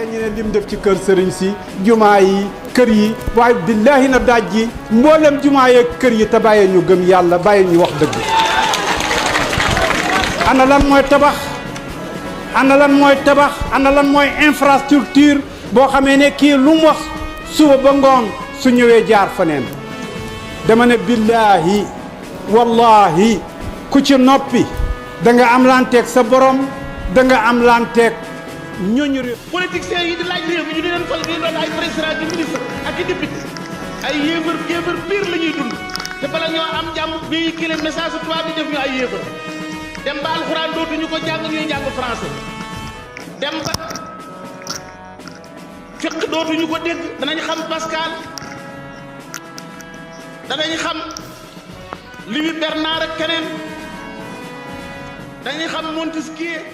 waxee ñu ne lim def ci kër sëriñ si jumaa yi kër yi waaye billaahi na daaj ji mboolem jumaa yeeg kër yi te bàyyee ñu gëm yàlla bàyyee ñu wax dëgg. ana lan mooy tabax ana lan mooy tabax ana lan mooy infrastructure boo xamee ne kii lu mu wax suba ba ngoon su ñëwee jaar faneen dama ne billaahi wallahi ku ci noppi da nga am lanteeg sa borom da nga am lanteeg ñooñu réew. politiciens yi di laaj réew mi ñu di leen fal ñu doon ay président di ministre ak i député ay yéefar pire la ñuy dund te bala ñoo am jàmm véhiculer message tubaab bi def ñu ay yéefar dem ba alxuraan dootuñu ko jàng ñuy jàng français dem ba fiq dootuñu ko dégg danañ xam Pascal danañ xam Louis Bernard ak keneen dañuy xam Montesquieu